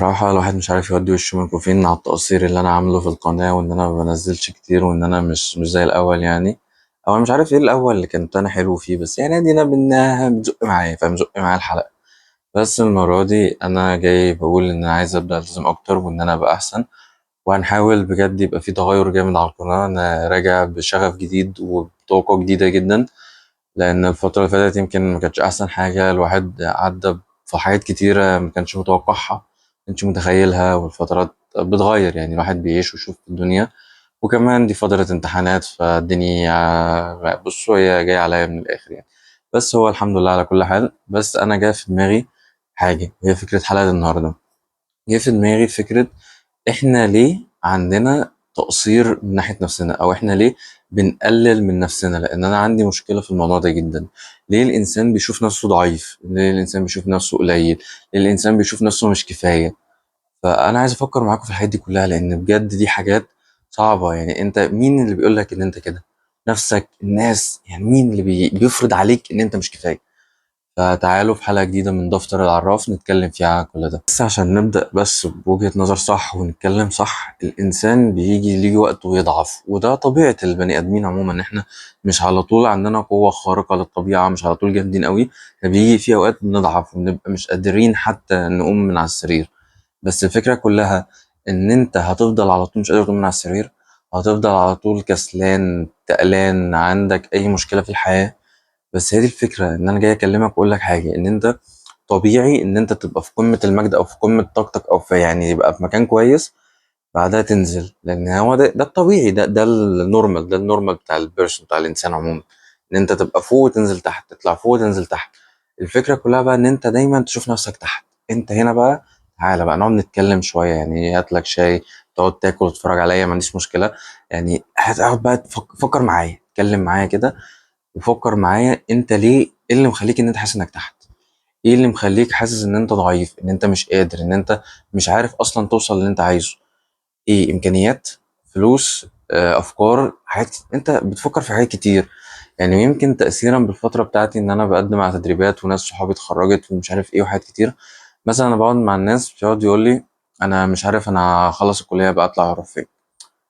بصراحة الواحد مش عارف يودي وشه منكم فين على التقصير اللي أنا عامله في القناة، وإن أنا ما بنزلش كتير، وإن أنا مش زي الأول يعني، أو أنا مش عارف إيه الأول اللي كنت أنا حلو فيه، بس يعني أدينا بتزق معايا، فاهم؟ زق معايا الحلقة. بس المرة دي أنا جاي بقول إن أنا عايز أبدأ ألتزم أكتر، وإن أنا أبقى أحسن، وهنحاول بجد يبقى في تغير جامد على القناة. أنا راجع بشغف جديد وبطاقة جديدة جدا، لأن الفترة اللي فاتت يمكن ما كانتش أحسن حاجة، الواحد عدى في حاجات كتيرة ما كانش متوقعها، ما كانش متخيلها، والفترات بتغير يعني، الواحد بيعيش ويشوف الدنيا، وكمان دي فترة امتحانات، فالدنيا بصوا هي جاية عليا من الآخر يعني. بس هو الحمد لله على كل حال. بس أنا جاي في دماغي حاجة، وهي فكرة حلقة النهاردة. جاي في دماغي فكرة إحنا ليه عندنا تقصير من ناحية نفسنا، أو إحنا ليه بنقلل من نفسنا. لأن أنا عندي مشكلة في الموضوع ده جدا. ليه الإنسان بيشوف نفسه ضعيف؟ ليه الإنسان بيشوف نفسه قليل؟ ليه الإنسان بيشوف نفسه مش كفاية؟ فأنا عايز أفكر معاكم في الحاجات دي كلها، لأن بجد دي حاجات صعبة. يعني أنت مين اللي بيقول لك إن أنت كده؟ نفسك، الناس، يعني مين اللي بيفرض عليك إن أنت مش كفاية؟ فتعالوا في حلقة جديدة من دفتر العراف نتكلم فيها عن كل ده. بس عشان نبدأ بس بوجهة نظر صح ونتكلم صح، الإنسان بيجي ليه وقت ويضعف، وده طبيعة البني آدمين عموما، إن إحنا مش على طول عندنا قوة خارقة للطبيعة، مش على طول جامدين قوي. بيجي في أوقات بنضعف ونبقى مش قادرين حتى نقوم من على السرير. بس الفكرة كلها إن أنت هتفضل على طول مش قادر تقوم من على السرير، هتفضل على طول كسلان تقلان، عندك أي مشكلة في الحياة. بس هي دي الفكرة، إن أنا جاي أكلمك وأقول لك حاجة، إن أنت طبيعي إن أنت تبقى في قمة المجد أو في قمة طاقتك أو في يعني يبقى في مكان كويس، بعدها تنزل، لأن هو ده الطبيعي، ده ال normal، ده ال normal بتاع ال person، بتاع الإنسان عموما، إن أنت تبقى فوق وتنزل تحت، تطلع فوق وتنزل تحت. الفكرة كلها بقى إن أنت دايما تشوف نفسك تحت. أنت هنا بقى تعالى بقى نقعد نتكلم شوية، يعني هات لك شاي، تقعد تاكل وتتفرج عليا، ما عنديش مشكلة. يعني هتقعد بقى تفكر معايا، اتكلم معايا كده وفكر معايا، انت ليه، ايه اللي مخليك ان انت حاسس انك تحت؟ ايه اللي مخليك حاسس ان انت ضعيف، ان انت مش قادر، ان انت مش عارف اصلا توصل للي انت عايزه؟ ايه؟ امكانيات، فلوس، افكار، حاجات. انت بتفكر في حاجات كتير. يعني يمكن تاثيرا بالفتره بتاعتي ان انا بقدم على تدريبات وناس صحابي اتخرجت ومش عارف ايه وحاجات كتير. مثلا انا بقعد مع الناس بيقعد يقول لي انا مش عارف، انا هخلص الكليه بقى اطلع اروح فين.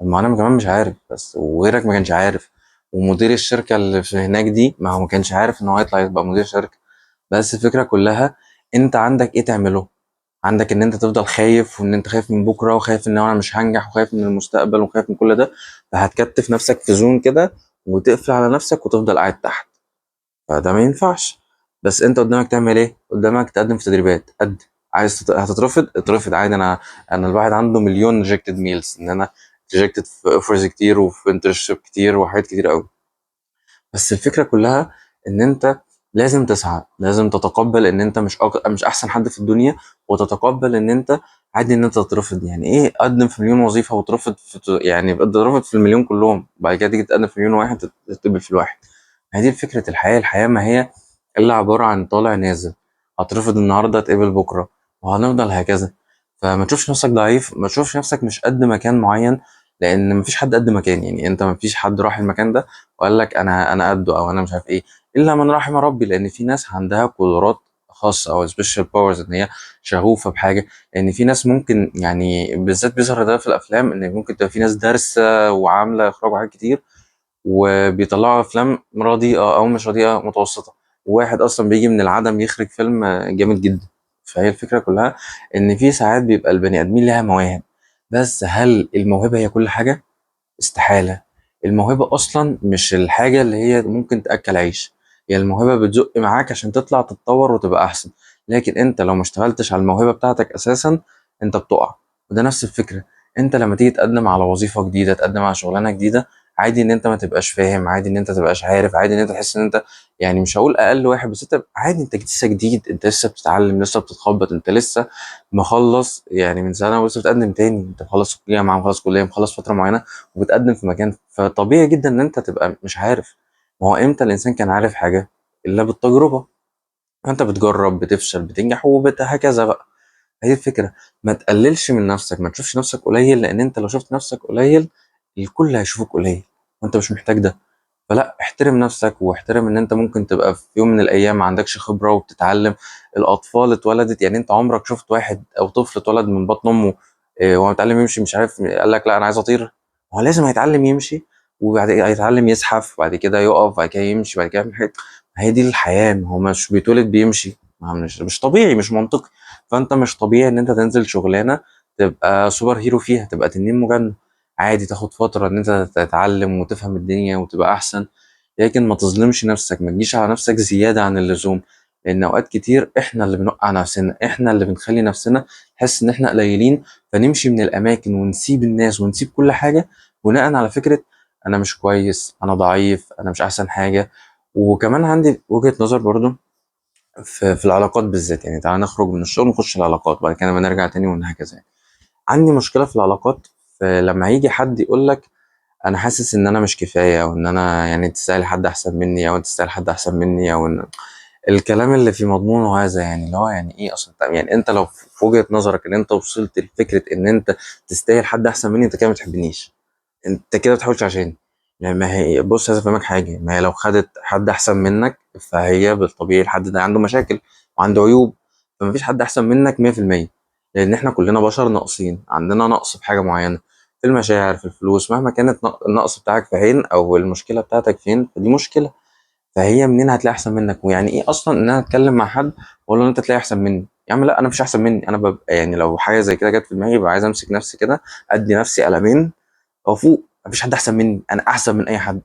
طب ما انا كمان مش عارف، بس وغيرك ما كانش عارف، ومدير الشركه اللي في هناك دي ما هو ما كانش عارف ان هو هيطلع يبقى مدير شركه. بس الفكره كلها انت عندك ايه تعمله؟ عندك ان انت تفضل خايف، وان انت خايف من بكره، وخايف ان انا مش هنجح، وخايف من المستقبل، وخايف من كل ده، فهتكتف نفسك في زون كده وتقفل على نفسك وتفضل قاعد تحت. فده ما ينفعش. بس انت قدامك تعمل ايه؟ قدامك تقدم في تدريبات، قدم. عايز هتترفض، اترفض عادي. انا الواحد عنده مليون rejected mails، ان انا rejected في offers كتير وفي internship كتير وحاجات كتير قوي. بس الفكره كلها ان انت لازم تسعى، لازم تتقبل ان انت مش احسن حد في الدنيا، وتتقبل ان انت عادي ان انت تترفض. يعني ايه اقدم في مليون وظيفه وترفض في يعني تترفض في المليون كلهم، بعد كده تيجي تقدم في مليون واحد تتقبل في الواحد. ما هي دي فكره الحياه. الحياه ما هي الا عباره عن طالع نازل، هترفض النهارده تقبل بكره، وهنفضل هكذا. فما تشوفش نفسك ضعيف، ما تشوفش نفسك مش قد مكان معين، لان مفيش حد قد مكان. يعني انت مفيش حد راح المكان ده وقال لك انا قده او انا مش عارف ايه، الا من رحم ربي. لان في ناس عندها قدرات خاصه او special powers، ان هي شغوفه بحاجه. لان في ناس ممكن يعني بالذات بيظهر ده في الافلام، ان ممكن تبقى في ناس دارسه وعامله اخراج وحاجات كتير، وبيطلعوا افلام رديئه او مش رديئه، متوسطه، وواحد اصلا بيجي من العدم يخرج فيلم جامد جدا. فهي الفكره كلها ان في ساعات بيبقى البني ادمين لها مواهب، بس هل الموهبه هي كل حاجه؟ استحاله. الموهبه اصلا مش الحاجه اللي هي ممكن تاكل عيش، هي الموهبه بتزق معاك عشان تطلع تتطور وتبقى احسن، لكن انت لو ما اشتغلتش على الموهبه بتاعتك اساسا انت بتقع. وده نفس الفكره، انت لما تيجي تقدم على وظيفه جديده، تقدم على شغلانه جديده، عادي ان انت ما تبقاش فاهم، عادي ان انت ما تبقاش عارف، عادي ان انت تحس ان انت يعني مش هقول اقل واحد، بس انت عادي، انت لسه جديد، انت لسه بتتعلم، لسه بتتخبط، انت لسه مخلص يعني من سنه ولسه بتقدم تاني، انت مخلص جامعه، مخلص كليه، مخلص فتره معينه وبتقدم في مكان. فطبيعي جدا ان انت تبقى مش عارف. ما هو امتى الانسان كان عارف حاجه الا بالتجربه؟ انت بتجرب، بتفشل، بتنجح، وهكذا بقى. هي الفكره، ما تقللش من نفسك، ما تشوفش نفسك قليل، لان انت لو شفت نفسك قليل الكل هيشوفك قليل، وانت مش محتاج ده. فلا، احترم نفسك واحترم ان انت ممكن تبقى في يوم من الايام ما عندكش خبره وبتتعلم. الاطفال اتولدت، يعني انت عمرك شفت واحد او طفل اتولد من بطن امه وهو متعلم يمشي؟ مش عارف قال لك لا انا عايز اطير. هو لازم هيتعلم يمشي، وبعد كده هيتعلم يزحف، وبعد كده يقف، وبعد كده يمشي، وبعد كده يعمل حاجة. هي دي الحياة، ما هو مش بيتولد بيمشي، ما مش طبيعي، مش منطقي. فانت مش طبيعي ان انت تنزل شغلانة تبقى super hero فيها، تبقى تنين مجند. عادي تاخد فترة ان انت تتعلم وتفهم الدنيا وتبقى احسن، لكن ما تظلمش نفسك، ما تجيش على نفسك زيادة عن اللزوم. لان اوقات كتير احنا اللي بنوقع نفسنا، احنا اللي بنخلي نفسنا نحس ان احنا قليلين، فنمشي من الاماكن ونسيب الناس ونسيب كل حاجة بناء على فكرة انا مش كويس، انا ضعيف، انا مش احسن حاجة. وكمان عندي وجهة نظر برضو في العلاقات بالذات، يعني تعال نخرج من الشغل ونخش العلاقات، بعد كده نرجع تاني وهكذا. يعني عندي مشكلة في العلاقات، لما يجي حد يقول لك انا حاسس ان انا مش كفاية، او ان انا يعني تستاهل حد احسن مني، او انت تستاهل حد احسن مني، او ان الكلام اللي في مضمونه هذا، يعني اللي هو يعني ايه اصلا؟ طب يعني انت لو في وجهة نظرك ان انت وصلت لفكرة ان انت تستاهل حد احسن مني، انت كده ما بتحبنيش، انت كده ما بتحاولش عشاني. يعني ما هي بص، عايز افهمك حاجة، ما هي لو خدت حد احسن منك فهي بالطبيعي الحد ده عنده مشاكل وعنده عيوب، فما فيش حد احسن منك 100%، لان احنا كلنا بشر ناقصين، عندنا نقص في حاجة معينة، في المشاعر، في الفلوس، مهما كانت النقص بتاعك في عين او المشكلة بتاعتك فين، فدي مشكلة. فهي منين هتلاقي احسن منك؟ ويعني ايه اصلا ان انا اتكلم مع حد واقول له انت تلاقي احسن مني؟ يا عم لا، انا مش احسن مني. انا ببقى يعني لو حاجة زي كده جت في دماغي ببقى عايز امسك نفسي كده، ادي نفسي قلمين وافوق، مفيش حد احسن مني، انا احسن من اي حد.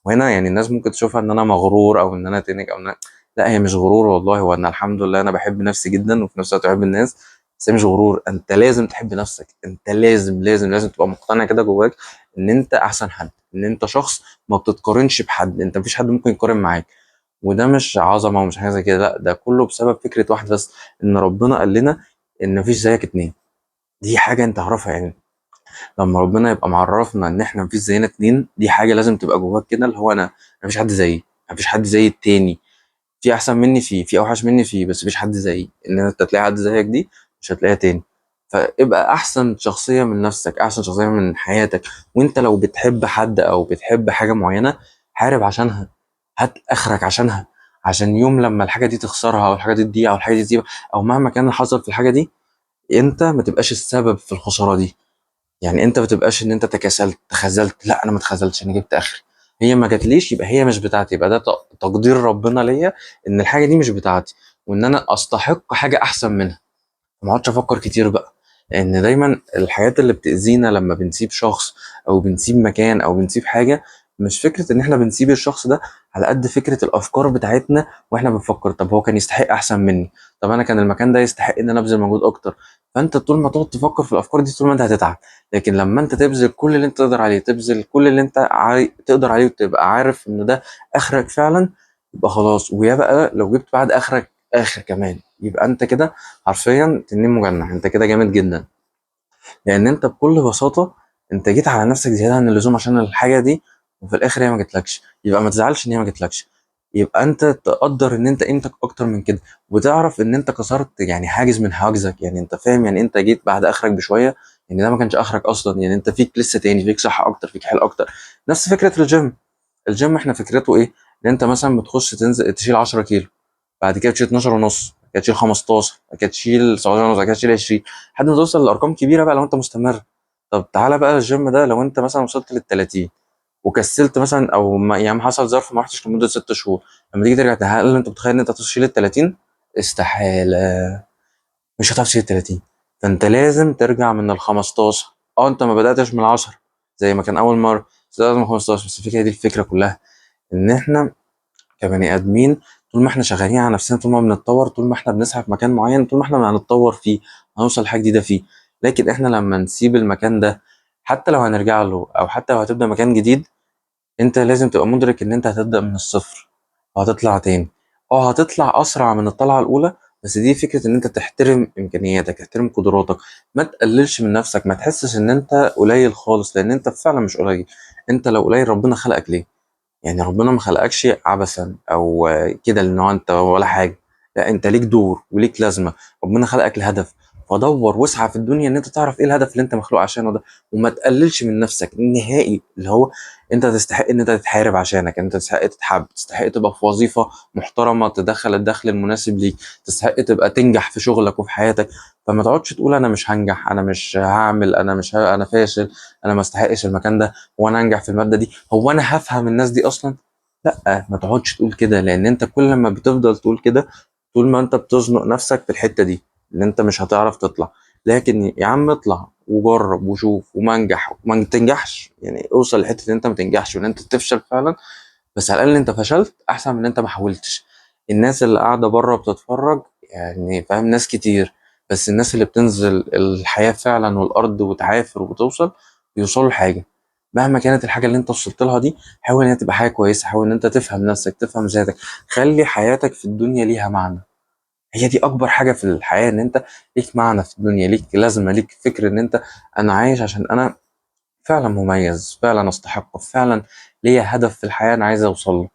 وهنا يعني الناس ممكن تشوفها ان انا مغرور او ان انا تنك او ان أنا... لا، هي مش غرور والله، هو انا الحمد لله انا بحب نفسي جدا وفي نفس الوقت بحب الناس، بس هي مش غرور. انت لازم تحب نفسك، انت لازم لازم لازم تبقى مقتنع كده جواك ان انت احسن حد، ان انت شخص ما بتتقارنش بحد، انت مفيش حد ممكن يقارن معاك. وده مش عظمه ومش حاجة زي كده، لا، ده كله بسبب فكرة واحدة بس، ان ربنا قال لنا ان مفيش زيك اتنين. دي حاجة انت عارفها، يعني لما ربنا يبقى معرفنا ان احنا مفيش زينا اتنين، دي حاجة لازم تبقى جواك كده، اللي هو انا مفيش حد زيي، مفيش حد زي التاني، في احسن مني، في اوحش مني، في، بس مفيش حد زيي. ان انت تلاقي حد زيك دي مش هتلاقيها تاني. فابقى احسن شخصية من نفسك، احسن شخصية من حياتك. وانت لو بتحب حد او بتحب حاجة معينة، حارب عشانها، هات اخرك عشانها، عشان يوم لما الحاجة دي تخسرها او الحاجة دي تضيع او الحاجة دي تسيبها او مهما كان اللي حصل في الحاجة دي، انت ما تبقاش السبب في الخسارة دي. يعني انت ما تبقاش ان انت تكاسلت، تخاذلت، لا انا ما اتخاذلتش، انا جبت اخري، هي ما جاتليش يبقى هي مش بتاعتي، يبقى ده تقدير ربنا ليا ان الحاجة دي مش بتاعتي وان انا استحق حاجة احسن منها. ما اقعدش افكر كتير بقى، لان دايما الحاجات اللي بتاذينا لما بنسيب شخص او بنسيب مكان او بنسيب حاجة، مش فكرة ان احنا بنسيب الشخص ده، على قد فكرة الافكار بتاعتنا واحنا بنفكر طب هو كان يستحق احسن مني، طب انا كان المكان ده يستحق ان انا ابذل مجهود اكتر. فانت طول ما تقعد تفكر في الافكار دي طول ما انت هتتعب. لكن لما انت تبذل كل اللي انت تقدر عليه، تبذل كل اللي انت تقدر عليه، وتبقى عارف ان ده اخرك فعلا، يبقى خلاص. ويا بقى لو جبت بعد اخرك اخر كمان، يبقى انت كده حرفيا تنين مجنح، انت كده جامد جدا. لان انت بكل بساطة انت جيت على نفسك زيادة عن اللزوم عشان الحاجة دي، وفي الاخر هي ما جتلكش. يبقى ما تزعلش ان هي ما جتلكش، يبقى انت تقدر ان انت قيمتك اكتر من كده، وتعرف ان انت كسرت يعني حاجز من حواجزك. يعني انت فاهم، يعني انت جيت بعد اخرك بشوية، يعني ده ما كانش اخرك اصلا، يعني انت فيك لسه تاني، فيك صحة اكتر، فيك حيل اكتر. نفس فكرة الجيم. الجيم احنا فكرته ايه؟ ان انت مثلا بتخش تنزل تشيل 10 كيلو، بعد كده تشيل 12 ونص، بعد كده تشيل 15، بعد كده تشيل 17 ونص، بعد كده تشيل 20، لحد ما توصل لارقام كبيرة بقى لو انت مستمر. طب تعالى بقى الجيم ده لو انت مثلا وصلت لل 30 وكسلت مثلا، او ما يعني حصل ظرف ما رحتش لمدة 6 شهور، لما تيجي ترجع هل انت متخيل ان انت تشيل ال 30؟ استحالة، مش هتعرف تشيل ال 30. فانت لازم ترجع من ال 15. انت ما بداتش من 10 زي ما كان اول مرة، بس بدأت من 15. بس الفكرة دي الفكرة كلها ان احنا كبني ادمين طول ما احنا شغالين على نفسنا، طول ما بنتطور، طول ما احنا بنسعى في مكان معين، طول ما احنا هنتطور فيه، هنوصل لحاجة جديدة فيه. لكن احنا لما نسيب المكان ده، حتى لو هنرجع له او حتى لو هتبدا مكان جديد، انت لازم تبقى مدرك ان انت هتبدا من الصفر وهتطلع تاني. هتطلع اسرع من الطلعة الاولى، بس دي فكرة ان انت تحترم امكانياتك، تحترم قدراتك، ما تقللش من نفسك، ما تحسش ان انت قليل خالص، لان انت فعلا مش قليل. انت لو قليل ربنا خلقك ليه؟ يعني ربنا ما خلقكش عبثا او كده ان هو انت ولا حاجة، لا انت ليك دور وليك لازمه، ربنا خلقك لهدف. فدور واسعى في الدنيا ان انت تعرف ايه الهدف اللي انت مخلوق عشانه ده، وما تقللش من نفسك نهائي. اللي هو انت تستحق ان انت تتحارب عشانك، انت تستحق تتحب، تستحق تبقى في وظيفة محترمه تدخل الدخل المناسب ليك، تستحق تبقى تنجح في شغلك وفي حياتك. فما تقعدش تقول انا مش هنجح، انا مش هعمل، انا مش انا فاشل، انا ما استحقش المكان ده، هو انا انجح في المادة دي، هو انا هفهم الناس دي اصلا؟ لا، ما تقعدش تقول كده، لان انت كل ما بتفضل تقول كده طول ما انت بتزنق نفسك في الحتة دي اللي انت مش هتعرف تطلع. لكن يا عم اطلع وجرب وشوف، وما انجح وما تنجحش، يعني اوصل لحته ان انت ما تنجحش وان انت تفشل فعلا، بس على الاقل انت فشلت احسن من ان انت ما حاولتش. الناس اللي قاعدة بره بتتفرج يعني فاهم، ناس كتير، بس الناس اللي بتنزل الحياة فعلا والارض وتعافر وتوصل، بيوصلوا لحاجة. مهما كانت الحاجة اللي انت وصلت لها دي، حاول ان هي تبقى حاجة كويسة، حاول ان انت تفهم نفسك، تفهم ذاتك، خلي حياتك في الدنيا ليها معنى. هي دي اكبر حاجة في الحياة، ان انت ليك معنى في الدنيا، ليك لازمه، ليك فكر ان انت انا عايش عشان انا فعلا مميز، فعلا استحق، فعلا ليا هدف في الحياة انا عايز اوصل له.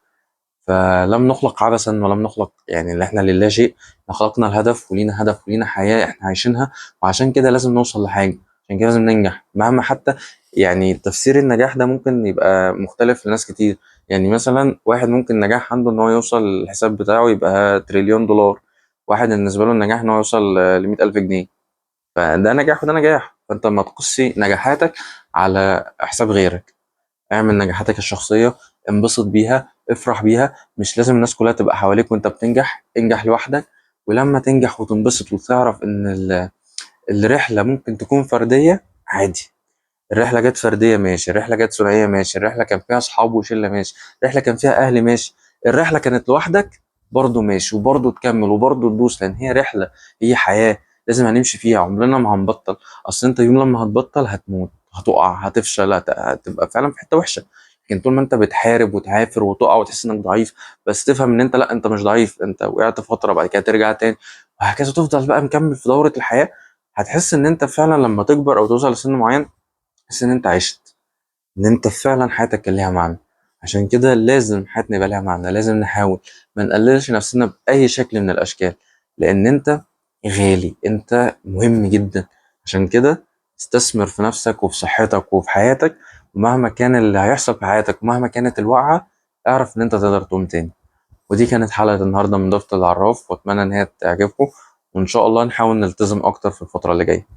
فلم نخلق عبثا ولم نخلق يعني اللي احنا لله شيء، احنا خلقنا الهدف ولينا هدف ولينا حياة احنا عايشينها، وعشان كده لازم نوصل لحاجة، عشان كده لازم ننجح مهما حتى. يعني تفسير النجاح ده ممكن يبقى مختلف لناس كتير. يعني مثلا واحد ممكن نجاح عنده ان هو يوصل الحساب بتاعه يبقى تريليون دولار، واحد بالنسبة له النجاح ان هو يوصل ل100,000 جنيه، فده نجاح وده نجاح. فانت ما تقصي نجاحاتك على حساب غيرك، اعمل نجاحاتك الشخصية، انبسط بيها، افرح بيها. مش لازم الناس كلها تبقى حواليك وانت بتنجح، انجح لوحدك. ولما تنجح وتنبسط وتعرف ان الرحلة ممكن تكون فردية عادي، الرحلة جت فردية ماشي، الرحلة جت ثنائية ماشي، الرحلة كان فيها اصحاب وشلة ماشي، الرحلة كان فيها اهل ماشي، الرحلة كانت لوحدك برضه ماشي، وبرضه تكمل وبرضه تدوس، لان هي رحلة، هي حياة لازم هنمشي فيها، عمرنا ما هنبطل. اصل انت يوم لما هتبطل هتموت، هتقع، هتفشل، هتبقى فعلا في حتة وحشة. لكن طول ما انت بتحارب وتعافر وتقع وتحس انك ضعيف، بس تفهم ان انت لا، انت مش ضعيف، انت وقعت فترة بعد كده ترجع تاني وهكذا، تفضل بقى مكمل في دورة الحياة. هتحس ان انت فعلا لما تكبر او توصل لسن معين، تحس ان انت عشت، ان انت فعلا حياتك كان ليها معنى. عشان كده لازم حياتنا يبقى ليها معنى، لازم نحاول ما نقللش نفسنا بأي شكل من الأشكال، لأن انت غالي، انت مهم جدا. عشان كده استثمر في نفسك وفي صحتك وفي حياتك، ومهما كان اللي هيحصل في حياتك ومهما كانت الوقعة، اعرف ان انت تقدر تقوم تاني. ودي كانت حلقة النهاردة من ضيافة العراف، واتمنى ان هي تعجبكم، وان شاء الله نحاول نلتزم اكتر في الفترة اللي جاية.